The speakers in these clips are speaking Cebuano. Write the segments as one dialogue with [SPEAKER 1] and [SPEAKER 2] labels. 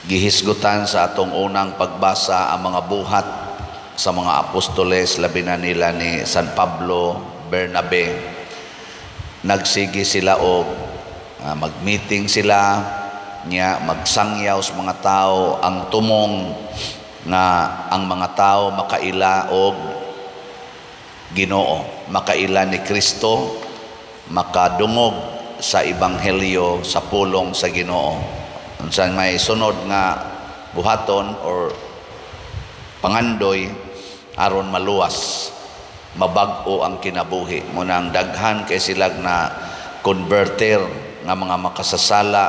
[SPEAKER 1] Gihisgutan sa atong unang pagbasa ang mga buhat sa mga apostoles, labi na nila ni San Pablo, Bernabe. Nagsige sila og mag-meeting sila nya, magsangyaw sa mga tao ang tumong nga ang mga tao makaila og Ginoo, makaila ni Kristo, makadungog sa ebanghelyo, sa pulong sa Ginoo. Unsa may sunod nga buhaton or pangandoy aron maluwas, mabag-o ang kinabuhi? Munang daghan kay silag na converter nga mga makasasala,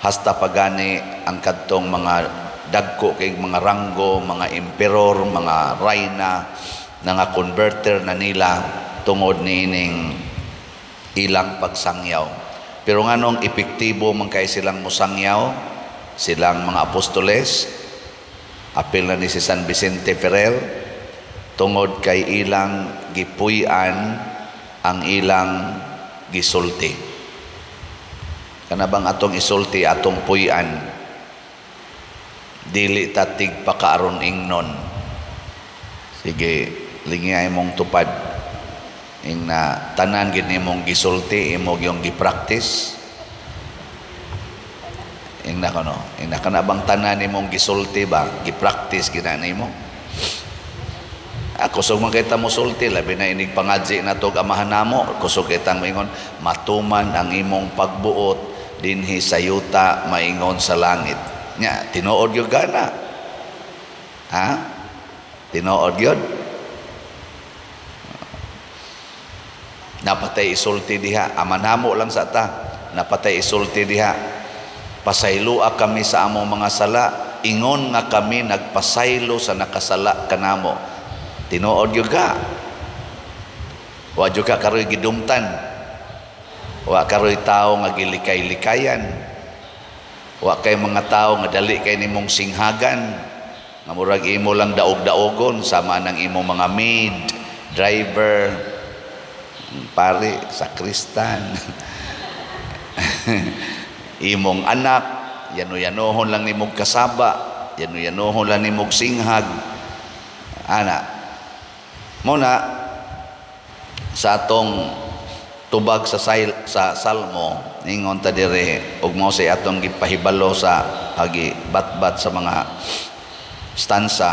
[SPEAKER 1] hasta pagani ang kadtong mga dagko kay mga ranggo, mga emperor, mga rayna, nga converter na nila tungod niining ilang pagsangyaw. Pero nganong epektibo man kay silang mosangyaw, silang mga apostoles, apil na ni si San Vicente Ferrer? Tungod kay ilang gipuy-an ang ilang gisulti. Kana bang atong isulti, atong puy-an? Dili ta tigpakaaron ingnon. Sige, lingi mong tupad. Ing na tanan gid nimong gisulti, imo gyung gi-practice. Ing na kono, ing na kana bang tanan nimong gisulti ba, gi-practice gid na nimo? Ah, kusog man kita mosulti, labi na inig pangadzi na tog amahan namo, kusog kitang moingon, "Matuman ang imong pagbuot dinhi sa yuta maingon sa langit." Nya, tinuod gyud gana? Ha? Tinuod gyud? Napatay isulti diha, amanamo lang sa ta. Napatay isulti diha. "Pasaylua kami sa among mga sala, ingon nga kami nagpasaylo sa nakasala kanamo." Tinuod gyud ka? Wa gyud ka karoy gidumtan. Wa karoy tao nga gilikay-likayan. Wa kay mga tao nga dali kay nimong singhagan. Nga murag imo lang daog-daogon sama ng imong mga maid, driver, pare, sakristan. Imong anak, yano-yanohon lang nimong kasaba, yano-yanohon lang nimong singhag. Ana. Muna sa atong tubag sa Salmo, ingon ta dire ug mao say atong gipahibalo sa agi batbat sa mga stansa,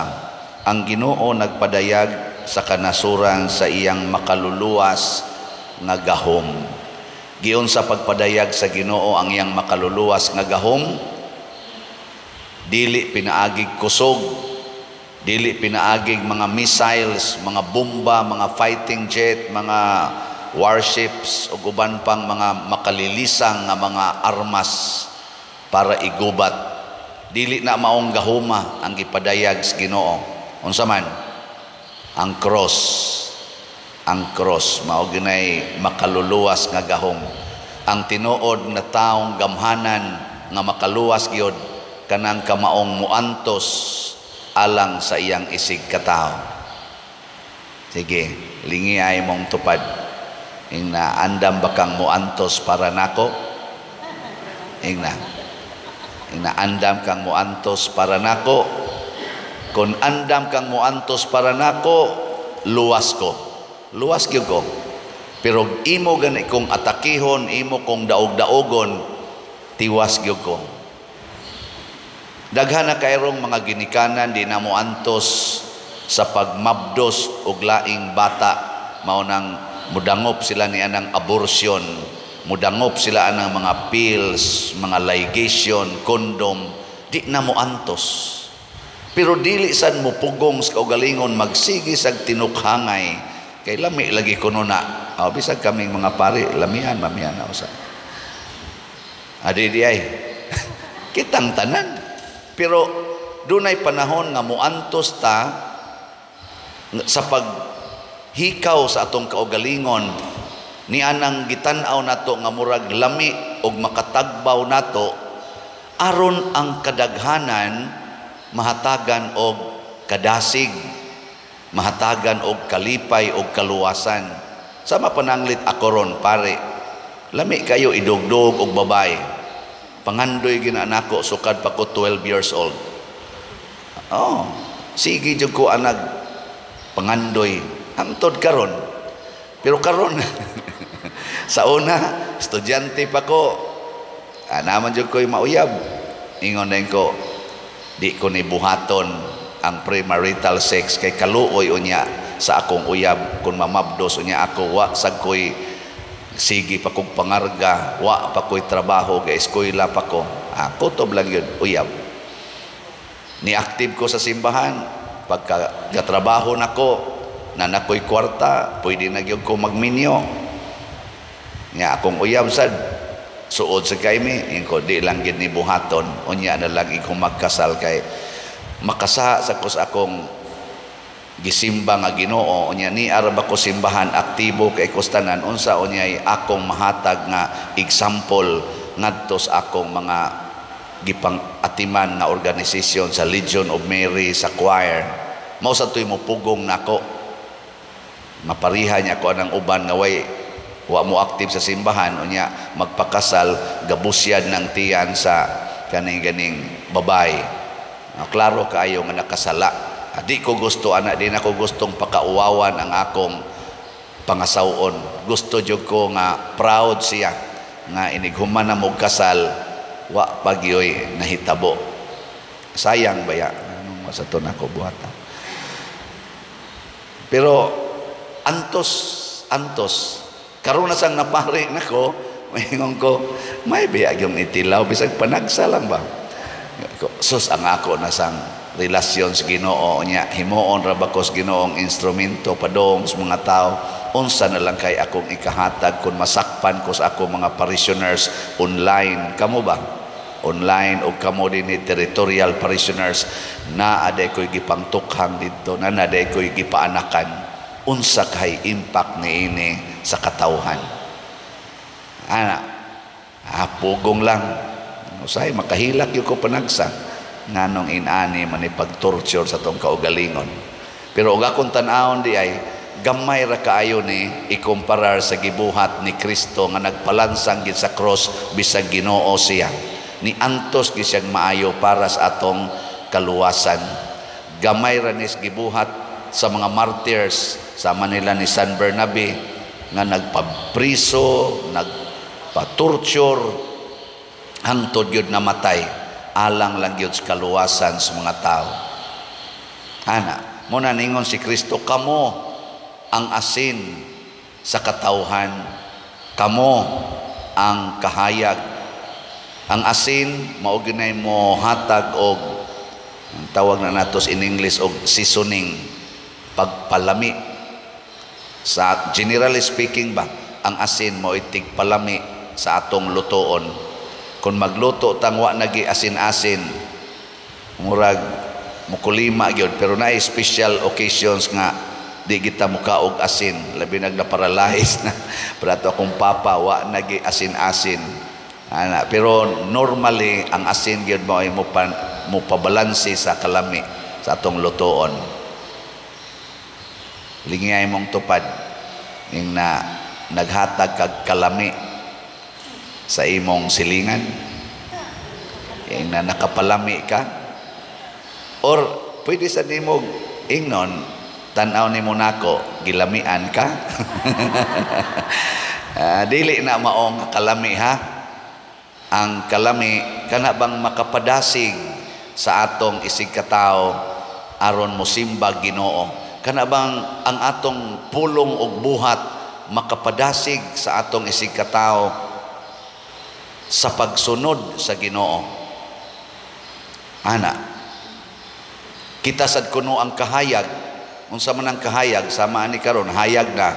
[SPEAKER 1] ang Ginoo nagpadayag sa kanasuran sa iyang makaluluwas nga gahom. Giun sa pagpadayag sa Ginoo ang iyang makaluluwas nga gahom? Dili pinaagig kusog, dili pinaagig mga missiles, mga bomba, mga fighting jet, mga warships ug uban pang mga makalilisang nga mga armas para igubat. Dili na maong gahuma ang gipadayag sa Ginoo. Unsa man? Ang cross. Ang cross mao ginay makaluluwas nga gahom. Ang tinuod na taong gamhanan nga makaluwas gyud, kanang kamaong muantos alang sa iyang isig katawo. Sige, lingi ay mong tupad. Ing na, andam ba kang muantos para nako? Ing na. Ing na, andam kang muantos para nako? Kung andam kang muantos para nako, luwas ko. Luwas gyud ko. Pero imo gani kong atakihon, imo kong daog-daogon, tiwas gyud ko. Daghan na kayrong mga ginikanan di na moantos sa pagmabdos og laing bata, mao nang mudangop sila ni anang abortion, mudangop sila anang mga pills, mga ligation, condom, di na moantos. Pero dili sad mo pugong sa kaugalingon, magsige sag tinukhangay kay lami lagi kuno na. Oh, bisag kaming mga pari, lamian mamian na usa. Adi di ay kitang tanan. Pero dunay panahon nga moantos ta sa paghikaw sa atong kaugalingon ni anang gitan-aw nato nga murag lami og makatagbaw nato, aron ang kadaghanan mahatagan og kadasig, mahatagan og kalipay og kaluwasan. Sama pananglit ako ron, pare, lami kayo idugdog og babae. Pangandoy gina nako sukad pa ko 12 years old. Oh, sige jud ko anag pangandoy hangtod karon. Pero karon, sa una, estudyante pa ko, naman jud ko'y mauyab. Ingon din ko, di ko ni buhaton ang premarital sex kay kaluoy unya sa akong uyab kung mamabdos unya ako. Wa sad ko'y, sige pa kong pangarga, wa pa ko'y trabaho, ga eskwela pa ko. Kutob lang yun uyab. Ni active ko sa simbahan. Pagka gatrabaho nako na nakoy kwarta, pwede na gyud ko magminyo. Nya akong uyab sad suod sa kay mi. Ko di lang gid ni buhaton, unya na lang iko magkasal kay makasa sa ko sa akong gisimba nga Ginoo. Unya ni ara ba ko simbahan, aktibo kay kustanan, unsa unyay akong mahatag nga example ngadto sa akong mga gipang atiman nga organisasyon sa Legion of Mary, sa choir? Mao sa tuy mo pugong nako, mapariha niya ko anang uban nga way wa mo active sa simbahan, unya magpakasal, gabusyad ng tiyan sa kaning ganing babay. Klaro kaayo nga nakasala. Di ko gusto ana, di na ko gustong pakauwawan ang akong pangasawon. Gusto jud ko nga proud siya nga inighuman na mo kasal, wa pagyoy nahitabo. Sayang baya anong sa to nako buhata. Pero antos antos karon na sang napari nako, maingon ko, may biya yung itilaw bisag panagsa lang ba. Sus, ang ako na sang relasyon sa Ginoo nya, himuon ra ba ko sa Ginoong instrumento padong sa mga tao? Unsa na lang kay akong ikahatag kung masakpan ko sa ako mga parishioners online, kamo ba online o kamo din ni territorial parishioners na aday ko'y gipangtukhang didto na aday ko'y gipaanakan? Unsa kay impact niini sa katawhan ana? Pugong lang, usay makahilak gyud ko panagsa nganong inani man pag-torture sa tong kaugalingon. Pero og akong tan-awon di ay gamay ra kaayo ni ikumparar sa gibuhat ni Kristo nga nagpalansang gid sa cross bisag Ginoo siya. Ni antos gid siyang maayo para sa atong kaluwasan. Gamay ra ni gibuhat sa mga martyrs sa Manila ni San Bernabe nga nagpapriso, nagpa-torture hangtod gyud namatay alang lang gyud sa kaluwasan sa mga tao. Ana, mo na ningon si Kristo, "Kamo ang asin sa katawhan, kamo ang kahayag." Ang asin mao ginay mo hatag og ang tawag na natos in English og seasoning, pagpalami. Sa generally speaking ba, ang asin mo tigpalami sa atong lutoon. Kung magluto tang wa nagi asin-asin, murag mukulima gyud. Pero naay special occasions nga di kita mukaog asin, labi nag na-paralyze na. Pero ato akong papa, wa nagi asin-asin ana. Pero normally ang asin gyud mo ay mo pa, mo pabalanse sa kalami sa atong lutoon. Lingay mong tupad ing na naghatag kag kalami sa imong silingan, ing na nakapalami ka, or pwede sa nimo ingnon, tan-aw nimo nako, gilamian ka. Dili na maong kalami ha. Ang kalami kana bang makapadasig sa atong isig katao aron mosimba Ginoo, kana bang ang atong pulong ug buhat makapadasig sa atong isig katao sa pagsunod sa Ginoo. Ana, kita sad kuno ang kahayag. Unsa man ang kahayag? Sama ani karon, hayag na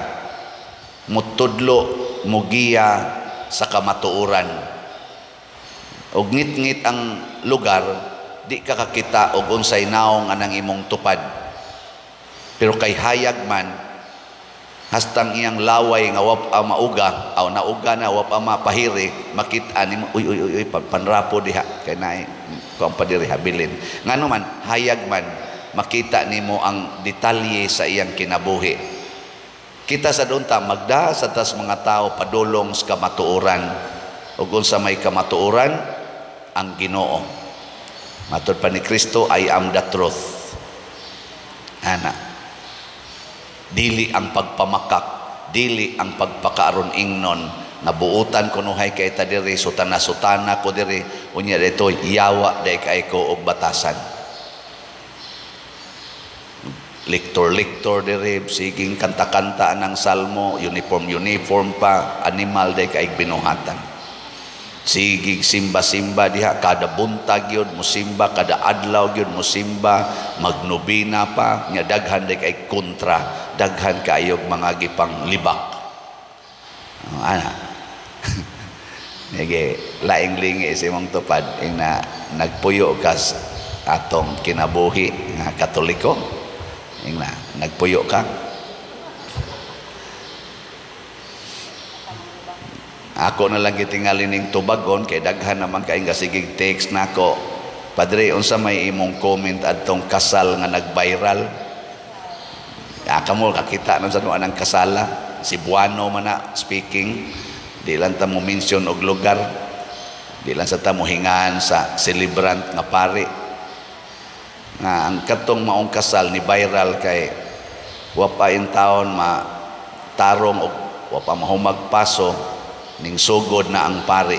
[SPEAKER 1] mutudlo, mugiya sa kamatuoran. Og ngit-ngit ang lugar, di ka kakita og unsay naong anang imong tupad. Pero kay hayag man, hastang iyang laway nga wa pa mauga aw nauga na, wa pa mapahiri, makita nimo, "Uy, uy, uy, uy, panrapo diha kay naay kuan pa diri habilin." Ngano man hayag man, makita nimo ang detalye sa iyang kinabuhi. Kita sa unta magda sa tas mga tao padulong sa kamatuoran. Ug unsa may kamatuoran? ang Ginoo. Matod pa ni Kristo, "I am the truth." Ana. Dili ang pagpamakak, dili ang pagpakaaron ingnon nga buutan kunuhay kay ta diri, sutana sutana ko diri, unya dito yawa day kay ko og batasan. Lektor-lektor diri, siging kanta-kanta ng salmo, uniform uniform pa, animal day kay binuhatan. Sigig simba-simba diha, kada buntag yun musimba, kada adlaw yun musimba, magnobina pa nya, daghan day kay kontra, daghan kaayog mga gipang libak. Oh, ana. Sige, laing lingi sa imong tupad ing na nagpuyo kas atong kinabuhi nga Katoliko. Ing na nagpuyo ka. Ako na lang gitingali ning tubagon kay daghan naman kay nga sigig text nako. "Padre, unsa may imong comment adtong kasal nga nag-viral?" Ah, kamo kakita na sa anang kasala. Cebuano man na speaking. Di lang ta mo mention og lugar. Di lang sa ta mo hingan sa celebrant nga pari. Nga ang katong maong kasal ni viral kay wa pa in taon ma tarong og wa pa mahumag paso ning sugod na ang pari.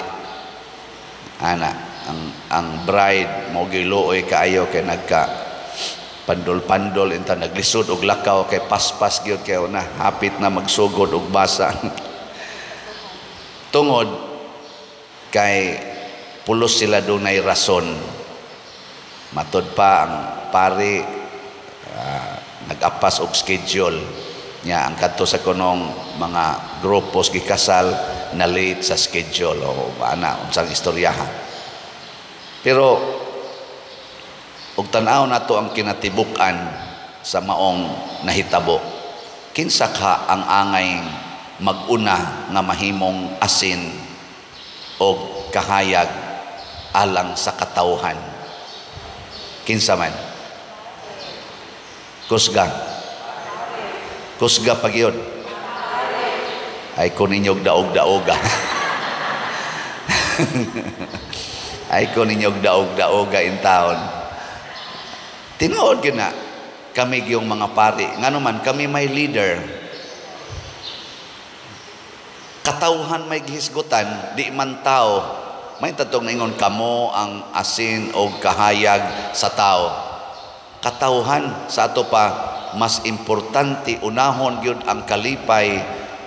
[SPEAKER 1] Ana, ang bride mo giluoy kaayo kay nagka pandol-pandol inta, naglisod og lakaw kay paspas gyud kay na hapit na magsugod og basa. Tungod kay pulos sila dunay rason. Matod pa ang pari, nag-apas og schedule nya, ang kadto sa kunong mga grupos gikasal na late sa schedule o ana unsang istoryaha. Pero ug tan-aw nato ang kinatibuk-an sa maong nahitabo. Kinsa ka ang angay mag-una nga mahimong asin og kahayag alang sa katawhan? Kinsa man? Kusga. Kusga pagyud. Ay ko ninyog daog-daoga. Ay ko ninyog daog-daoga in taon. Tinuod gyud na kami gyung mga pari. Ngano man kami may leader. Katawhan may gihisgutan, di man tao. May tatong ingon kamo ang asin o kahayag sa tao. Katawhan sa ato pa mas importante, unahon gyud ang kalipay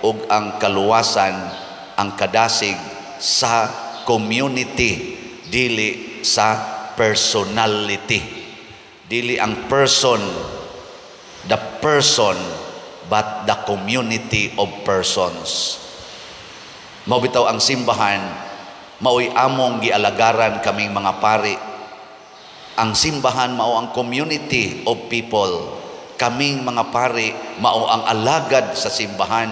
[SPEAKER 1] ug ang kaluwasan, ang kadasig sa community, dili sa personality. Dili ang person, the person, but the community of persons. Mao bitaw ang simbahan, maoy among gialagaran kaming mga pari. Ang simbahan mao ang community of people. Kaming mga pari mao ang alagad sa simbahan.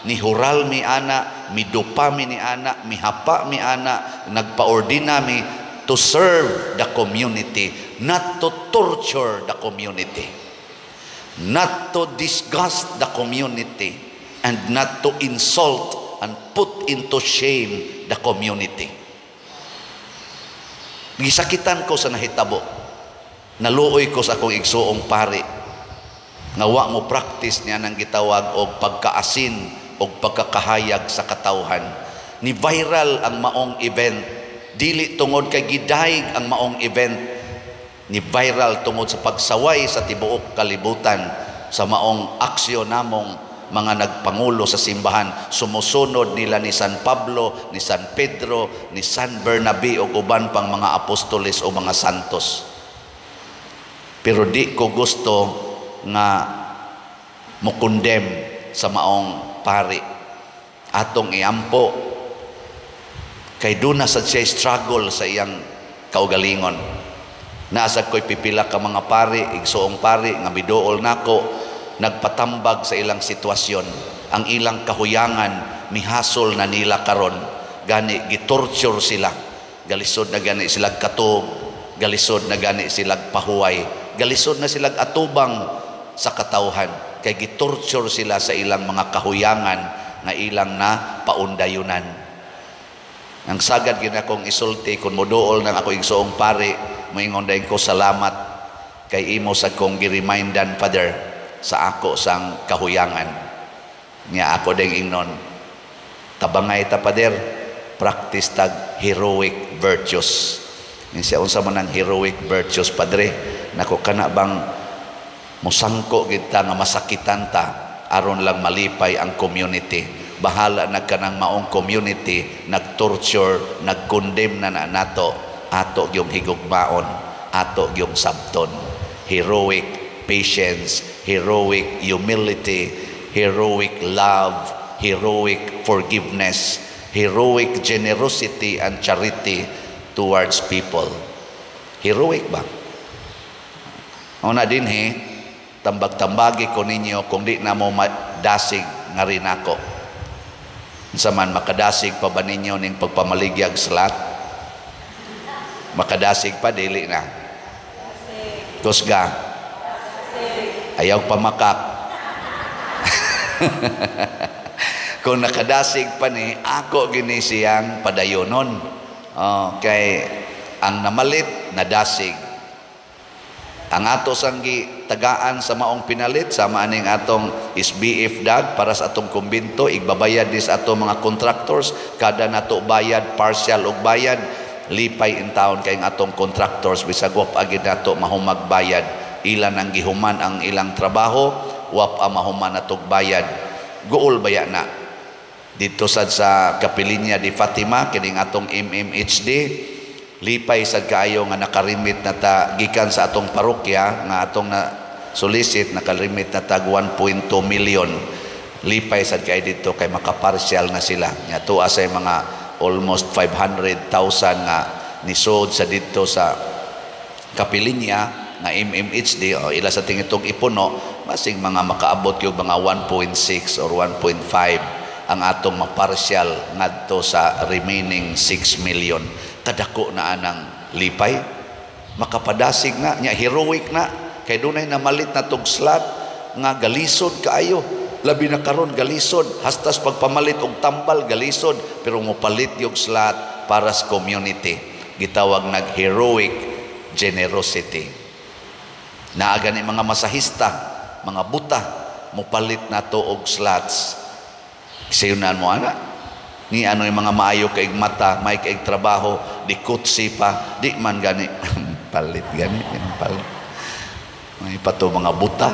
[SPEAKER 1] Nihural mi ana, midupa mi ni ana, mihapa mi ana, nagpaordina mi to serve the community, not to torture the community, not to disgust the community, and not to insult and put into shame the community. Gisakitan ko sa nahitabo. Naluoy ko sa akong igsuong pari nga wa mo practice niya nang gitawag og pagkaasin og pagkakahayag sa katawhan. Ni viral ang maong event dili tungod kay gidayeg ang maong event, ni viral tungod sa pagsaway sa tibuok kalibutan sa maong aksyon namong mga nagpangulo sa simbahan. Sumusunod nila ni San Pablo, ni San Pedro, ni San Bernabe ug uban pang mga apostoles o mga santos. Pero di ko gusto nga mokondem sa maong pari. Atong iampo kay duna sa siya struggle sa iyang kaugalingon. Nasa ko'y pipila ka mga pari, igsuong pari nga miduol nako, nagpatambag sa ilang sitwasyon, ang ilang kahuyangan mihasol na nila karon. Gani gitorture sila, galisod na gani sila katog, galisod na gani sila pahuway, galisod na sila atubang sa katawhan kay gitorture sila sa ilang mga kahuyangan nga ilang na paundayunan. Ang sagad gid akong isulti kung moduol nang ako igsuong pari, moingon dayon ko, "Salamat kay imo sa kong gi-remindan, Father, sa ako sang kahuyangan." Nya ako ding ingnon, "Tabangay ta, Father, practice tag heroic virtues." Siya, "Unsa man ang heroic virtues, Padre?" Nako, kana bang musangko gid ta nga masakitan ta aron lang malipay ang community. Bahala na kanang maong community nag-torture, nag-condemn na na nato, ato gyung higugmaon, ato gyung sabton. Heroic patience, heroic humility, heroic love, heroic forgiveness, heroic generosity and charity towards people. Heroic ba? Una din he, tambag-tambagi ko ninyo kung di na mo madasig nga rin ako. Unsa man, makadasig pa ba ninyo ning pagpamaligyag slot? Makadasig pa, dili na? Kusga. Ayaw pamakak. Kung nakadasig pa ni, ako gini siyang padayonon. Oh, kay ang namalit, nadasig. Ang ato sang tagaan sa maong pinalit sama aning atong SBF dag para sa atong kumbinto, igbabayad ni sa atong mga contractors, kada nato bayad partial og bayad, lipay in town kay ang atong contractors bisag wap agid nato mahumag bayad, ilan ang gihuman ang ilang trabaho, wap ang mahuman natog bayad. Guol baya na dito sad sa Kapilinya di Fatima kining atong MMHD. Lipay sad kaayo nga nakarimit na ta gikan sa atong parokya nga atong na solicit, nakarimit na tag 1.2 million. Lipay sad kay dito kay makapartial na sila nga tuwa sa mga almost 500,000 nga nisod sa dito sa Kapilinya nga MMHD. O ila sa tingitong ipuno, basig mga makaabot yung mga 1.6 or 1.5 ang atong mapartial ngadto sa remaining 6 million. Kadako na anang lipay, makapadasig na nya, heroic na kay dunay namalit na tog slot nga galisod kaayo. Labi na karon galisod, hastas pagpamalit og tambal galisod, pero mopalit yung slot para sa community. Gitawag nag heroic generosity. Naa gani mga masahista, mga buta, mopalit na to og slots. Sayunan mo ana ni ano yung mga maayo kay mata, may kay trabaho, di kutsi pa, di man gani palit gani palit. May pato mga buta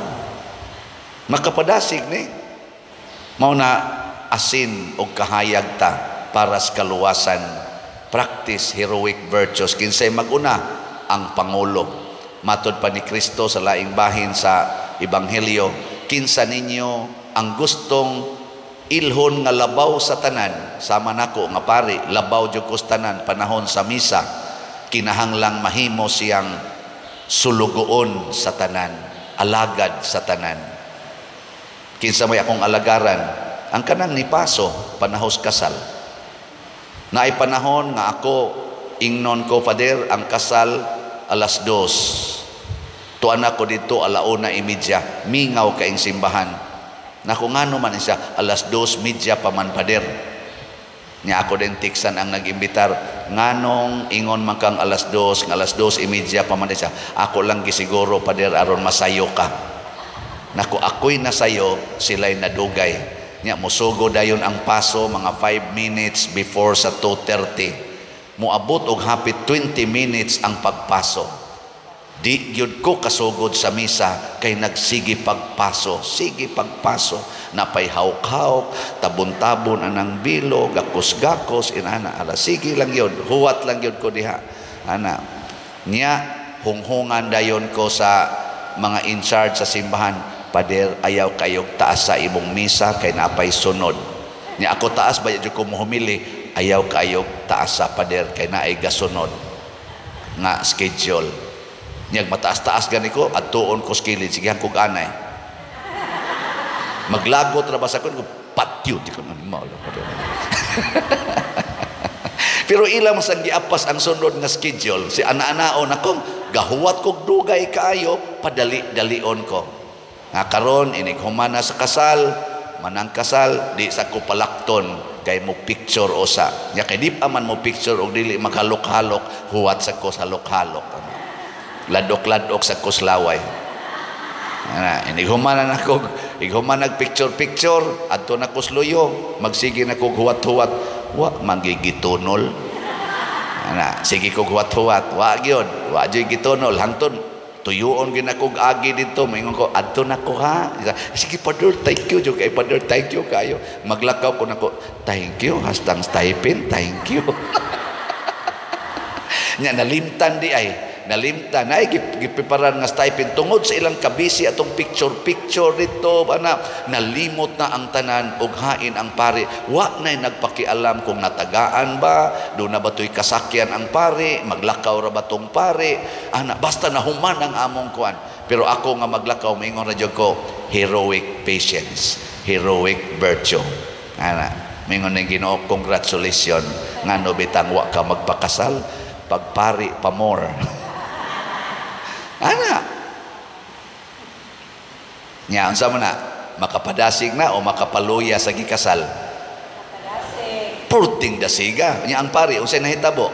[SPEAKER 1] makapadasig ni mao na asin og kahayag ta para sa kaluwasan. Practice heroic virtues. Kinsay maguna? Ang pangulo. Matod pa ni Kristo sa laing bahin sa Ebanghelyo, "Kinsa ninyo ang gustong ilhon nga labaw sa tanan?" Sama nako nga pari, labaw jud ko sa tanan panahon sa misa, kinahanglang mahimo siyang sulugoon sa tanan, alagad sa tanan. Kinsa may akong alagaran? Ang kanang nipaso panahos kasal. Naay panahon nga ako ingnon ko, "Father, ang kasal 2:00." Tuan ako dito 1:30, mingaw kaing simbahan. Naku, ngano man siya 2:30 pa man, Pader? Nya ako din tiksan ang nag-imbitar, "Nganong ingon man kang 2:00, nga 2:30 pa man siya?" "Ako lang gisiguro, Pader, aron masayo ka." Naku, ako'y nasayo, sila'y nadugay. Nya musugo dayon ang paso mga 5 minutes before sa 2:30. Muabot og hapit 20 minutes ang pagpaso. Di gyud ko kasugod sa misa kay nagsige pagpaso, sige pagpaso, napay hawk-hawk, tabon-tabon anang bilo, gakos-gakos inana, ala sige lang yun, huwat lang yun ko diha. Ana, nya hunghungan dayon ko sa mga in charge sa simbahan, "Pader, ayaw kayog taas sa imong misa kay napay sunod." Nya ako taas ba jud ko mohumili, "Ayaw kayog taas sa pader kay naay gasunod nga schedule." Niyag mataas-taas gani ko, adtuon ko sa kilid, sige kog anay. Maglagot ra ba sa ko, patyo, di ko animal. Pero ila mas ang giapas ang sunod nga schedule, si ana-anaon akong gahuwat kog dugay kaayo, padali-dalion ko. Nga karon inig humana sa kasal, manang kasal, di sa ko palakton. Kay mo picture usa. Nya kay di pa man mo picture og dili makalok-halok, huwat sa ko sa halok-halok. Ladok-ladok sa kuslaway. Ana, inighuman na nako, ighuman nag picture picture, adto na ko luyo, magsige na kog huwat-huwat, wa magigitunol. Ana, sige kog huwat-huwat, wa gyud, wa gyud gitunol hangtod tuyuon gyud nako agi didto, moingon ko, "Adto na ko ha." "Sige, Father, thank you jud kay, Father, thank you kayo." Maglakaw ko nako, "Thank you hastang stipend, thank you." Nya nalimtan di ay, nalimtan ay gipreparan nga stipend tungod sa ilang kabisi atong picture picture dito ana, nalimot na ang tanan ug hain ang pari. Wa nay nagpakialam kung natagaan ba, do na ba to'y kasakyan ang pari, maglakaw ra ba tong pari ana, basta nahuman ang among kuan. Pero ako nga maglakaw, moingon ra jud ko, "Heroic patience, heroic virtue." Ana, moingon ning Ginoo, "Congratulations, ngano bitang wa ka magpakasal, pagpari pa more." Ana. Nya unsa man na? Makapadasig na o makapaluya sa gikasal?
[SPEAKER 2] Padasig.
[SPEAKER 1] Purting dasiga. Nya ang pari, unsay nahitabo?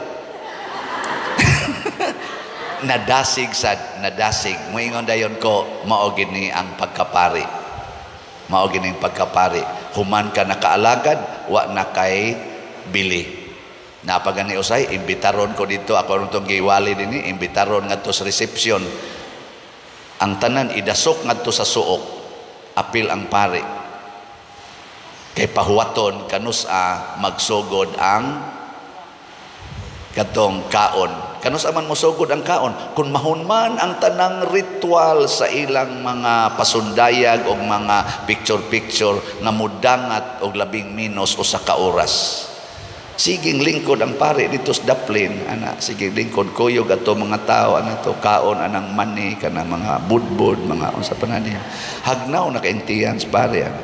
[SPEAKER 1] Nadasig sad, nadasig. Moingon dayon ko, mao gini ang pagkapari. Mao gini ang pagkapari. Human ka nakaalagad, wa na kay bili. Napagani usay, imbitaron ko dito, ako ron tong giwali dinhi, imbitaron ngadto sa reception. Ang tanan idasok ngadto sa suok, apil ang pari. Kay pahuwaton kanus-a magsugod ang katong kaon. Kanus-a man mosugod ang kaon kung mahunman ang tanang ritual sa ilang mga pasundayag og mga picture-picture nga mudangat og labing minos 1 ka oras. Siging lingkod ang pare dito sa daplin ana, siging lingkod, kuyog ato mga tao ana to, kaon anang mani kana, mga budbud, mga unsa pa na niya. Hagnaw na kaintihan sa pare ana.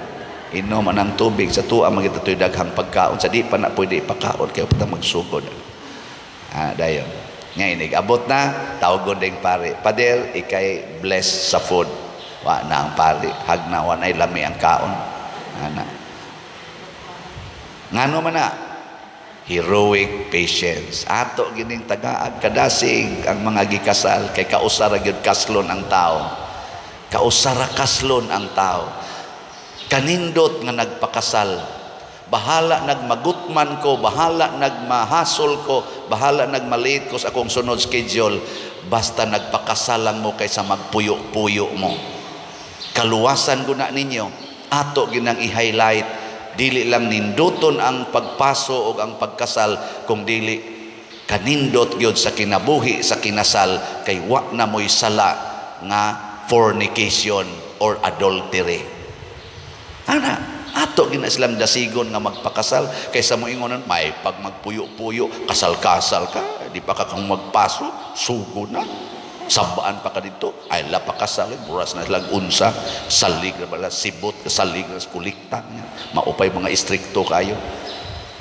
[SPEAKER 1] Inom anang tubig sa tuwa, magita to'y daghang pagkaon sa di pa na pwede ipakaon kay pa magsugod. Ah, dayon nga inig abot na, tawgon ding pare, "Pader, ikay bless sa food." Wa na ang pare, hagnaw na, lami ang kaon ana. Ngano man na? Heroic patience. Ato gining tagaag kadasig ang mga gikasal kay kausa ra gyud kaslon ang tao. Kausa ra kaslon ang tao. Kanindot nga nagpakasal. Bahala nagmagutman ko, bahala nagmahasol ko, bahala nagmalate ko sa akong sunod schedule, basta nagpakasal lang mo kaysa magpuyo-puyo mo. Kaluwasan ko na ninyo, ato ginang i-highlight, dili lang ninduton ang pagpaso o ang pagkasal, kung dili kanindot gyud sa kinabuhi sa kinasal kay wa na mo'y sala nga fornication or adultery. Ana, ato gina silang dasigon nga magpakasal kaysa mo ingonon may pag magpuyo-puyo, kasal-kasal ka, di pa ka kang magpaso, sugo na. Sabaan pa ka dito, ay la pakasal, buras na silang unsa, salig na bala, sibot, salig na kulikta niya. Maupay mga istrikto kayo.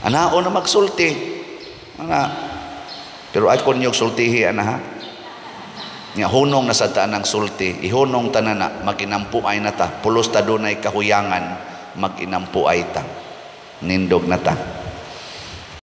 [SPEAKER 1] Anao na magsulti. Ana. Pero ay kon niyog sultihi ana ha. Nga hunong na sa taan ang sulti, ihunong tanan na, maginampuay na ta, pulos ta dunay kahuyangan, maginampuay ta. Nindog na ta.